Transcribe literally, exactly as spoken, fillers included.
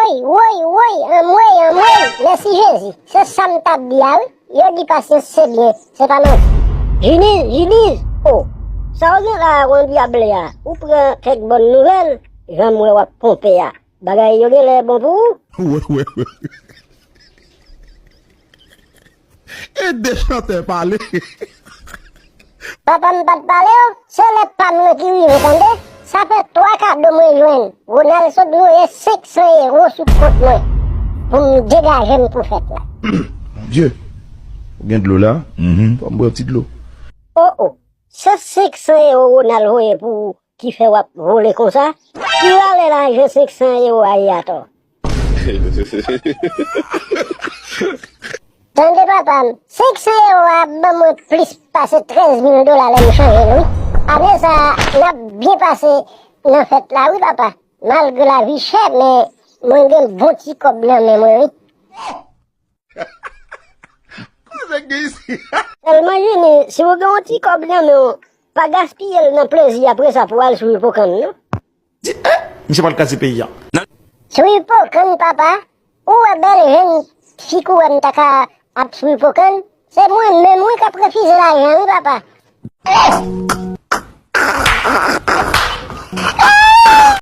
Woy, woy, woy, anmwey, anmwey, mèsi Jezi. Se sa m t ap di a wi. Yo di pasyans se byen, se pa manti. Jiniz, Jiniz, o, sa w gen la a w andyable a? Ou pran kèk bòn nouvèl, jan m wè w ap ponpe a. Bagay yo genlè bon pou ou? Wè, wè, wè. E de chantè pale. Papa m pa t pale w, se lè pa m nan ki rive tande. Sa fè twa kado mwen jwenn. Ronald sot voye senk san ewo sou kont mwen pou m degaje m pou fèt la. Bondye, ou gen dlo la? Mhm. Fò m bwè yon ti dlo. O o, se senk san ewo Ronald voye pou ou ki fè w ap vole konsa? Ki valè lajan senk san ewo a ye atò? Tande papa m, senk san ewo a ap ban mwen plis pase trèz mil dola lè m chanje l wi. Apre sa, n ap byen pase nan fèt la wi papa. Malgre lavi chè, men mwen gen bon ti kòb nan men mwen wi. Koze gen isi? Sèlman Jini, si w gen yon ti kòb nan men w, pa gaspiye l nan plezi apre sa pou w al sou ipokann non. Di, eh, misye pral kraze peyi a. Sou ipokann papa, ou wè bèl jenn fi kou wè m ta ka ap sou ipokann, se mwen menm wi k ap refize lajan wi papa.